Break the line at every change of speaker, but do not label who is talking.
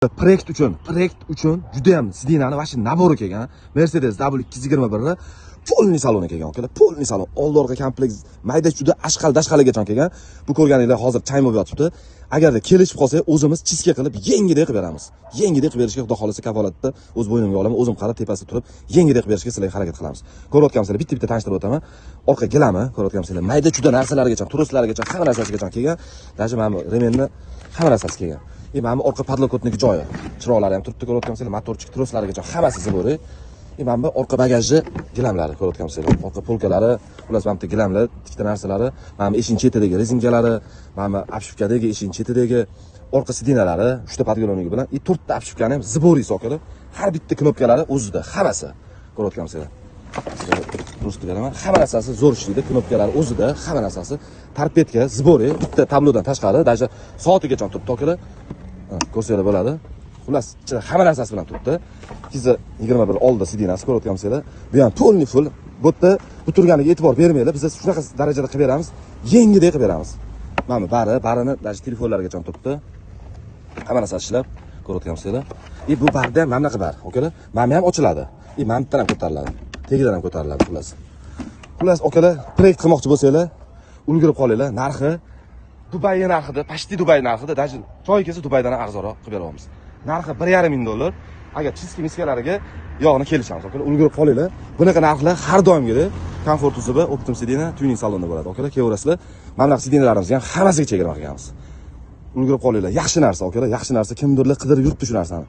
Proyekt uchun juda ham сиденье ni вообще набор i kelgan. Mercedes W221 ni полный saloni kelgan, akalar, полный salon. Oldi orqa komplekt, mayda chuda ashqal dashqaligacha kelgan. Bu ko'rganinglar hozir chang bo'lib yotibdi. Agarda kelishib qolsak, o'zimiz чистка qilib, yengidek qilib beramiz. Yengidek qilib berishga Xudo xolasa kafolatni o'z bo'ynimga olaman, o'zim qarab tepasida turib, yengidek qilib berishga sizlarga harakat qilamiz. Ko'rayotgansizlar, bitta-bitta tanishtirib o'taman. Orqa gilami, ko'rayotgansizlar, mayda chuda narsalargacha, troslarigacha, hamma narsasigacha kelgan. Даже mana bu ремень ni hamma narsasi kelgan. И mana bu orqa подлокотник joyi. Chiroqlari ham turibdi, ko'rayotgansizlar, моторчик, troslarigacha hammasi сбор i. И mana bu orqa bagajni gilamlari ko'rayotgansizlar. Orqa полка lari, xullas mana bu gilamlar, ikkita narsalari, mana bu eshikning chetidagi резинка lari, mana bu обшивка dagi eshikning chetidagi orqa сиденья lari, 3 ta подголовник bilan и 4 ta обшивка ni ham сбор i sokili. Har bitta knopkalari o'zida, hammasi. Ko'rayotgansizlar. Rus beraman. Hamma narsasi zo'r ishlaydi, knopkalari o'zida, hamma narsasi. Торпедка, сбор i, bitta tablodan tashqari, даже soatigacha turibdi akalar. Ko'rsanglar bo'ladi. Xullas, ichida hamma narsasi bilan turibdi. 221 oldi сиденья si ko'rayotgansizlar. Bu ham полный full. Bu yerda bu turganiga e'tibor bermanglar. Biz shunaqa darajada qilib beramiz, yengidek qilib beramiz. Mana bu bari, barini даже telefonlargacha turibdi. Hamma narsasi ishlab ko'rayotgansizlar. И bu barda ham mana bunaqa bar, akalar. Mana bu ham ochiladi. И mana bu yerdan ham ko'tariladi. Tagidan ham ko'tariladi xullas. Xullas, akalar, proyekt qilmoqchi bo'lsanglar, ulgurib qolinglar. Narxi Dubay narxida, почти Dubay narxida, даже choy kelsa Dubaydan ham arzonroq qilib beryapmiz. Narxi 1,5 ming dollar. Agar чистка мистка lariga yog'ini kelishamiz. Akalar, ulgurib qolinglar. Bunaqa narxlar har doimgidek komfort uzubi, оптом сиденье, tuning salonda bo'ladi. Akalar, kelaverasizlar. Mana bunaqa сиденье larimizga ham hammasiga chegirma qilganmiz. Ulgurib qolinglar. Yaxshi narsa, akalar, yaxshi narsa. Kimdirlar qidirib yuribdi shu narsani.